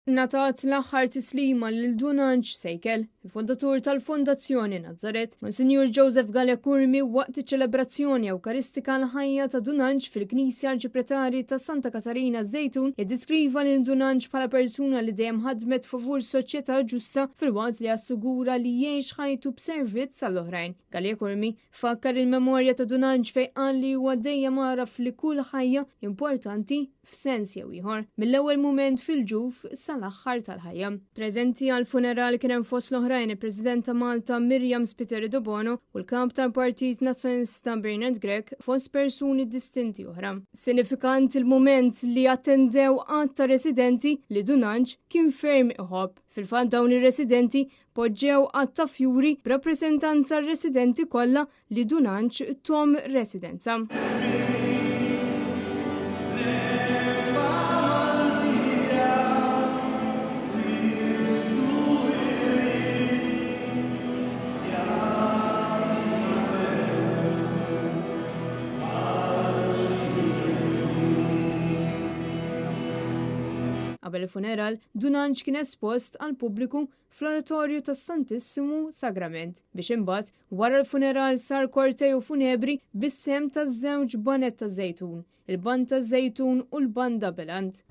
Ngħatat l-aħħar tislima lil Dun Anġ Sejkel, il-fondatur tal-Fondazzjoni Nazzaret, Monsinjur Joseph Galea Curmi waqt iċ-ċelebrazzjoni Ewkaristika l-ħajja ta' Dun Anġ fil-Knisja Arċipretari ta' Santa Katarina Żejtun iddeskriva lil Dun Anġ bħala persuna li dejjem ħadmet favur soċjetà ġusta filwaqt li assigura li jgħix ħajtu b'servizz għall-oħrajn. Galea Curmi fakkar il-memorja ta' Dun Anġ fejn qal li huwa dejjem għaraf li kull ħajja importanti f'sens jew ieħor, mill-ewwel mument fil-ġuf sal-aħħar tal-ħajja. Preżenti għall-funeral kien hemm fost l-oħrajn il-President ta' Malta Myriam Spiteri Debono u l-Kap tal-Partit Nazzjonalista Bernard Grech fost persuni distinti oħra. Sinifikant il-mument li attendew għadd ta' residenti li Dun Anġ kien ferm iħobb. Fil-fatt dawn ir-residenti poġġew għadd ta' fjuri b'rappreżentanza r-residenti kollha li Dun Anġ thom residenza. Qabel il-funeral, Dun Anġ kien espost għall-pubbliku fl-Oratorju tas-Santissimu Sagrament biex imbagħad Wara l-funeral sar korteo funebri bis-sehem taż-żewġ baned taż-Żejtun, il-Band taż-Żejtun u l-Banda Beland.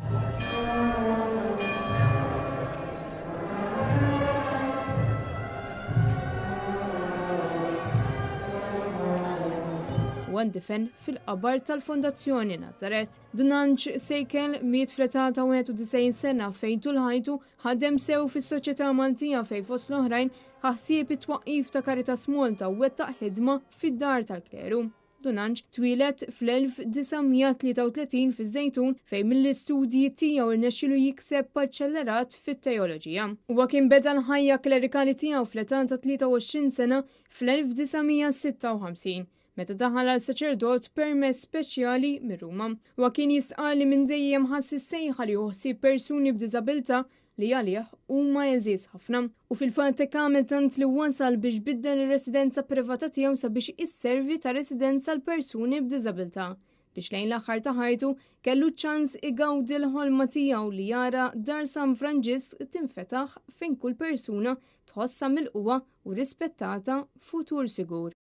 Huwa ndifen fil-qabar tal-Fondazzjoni Nazaret. Dun Anġ Sejkel miet fl-età ta' 91 sena fejn tul ħajtu Ħadem sew fis-soċjetà Maltija fejn fost l-oħrajn ħa ħsieb it-twaqqif ta' Caritas Malta u wettaq ħidma fid-Dar tal-Kleru. Dun Anġ twieled fl-1933 fiż-Żejtun fejn mill-istudji tiegħu rnexxielu jikseb baċellerat fit-teoloġija. Huwa kien beda l-ħajja klerikali tiegħu fl-età ta' 23 sena fl-1956 meta daħal għal saċerdot b'permess speċjali minn Ruma. Huwa kien jistqarr li minn dejjem ħass is-sejħa li jieħu ħsieb persuni b'diżabilità li għalih huma għeżież ħafna. U fil-fatt hekk għamel tant li wasal biex biddel ir-residenza privata tiegħu sabiex isservi ta' residenza għal persuni b'diżabilità biex lejn l-aħħar ta' ħajtu kellu ċ-ċans igawdi l-ħolma tiegħu li jara Dar San Franġisk tinfetaħ fejn kull persuna tħossha milqugħa u rispettata f'futur sigur.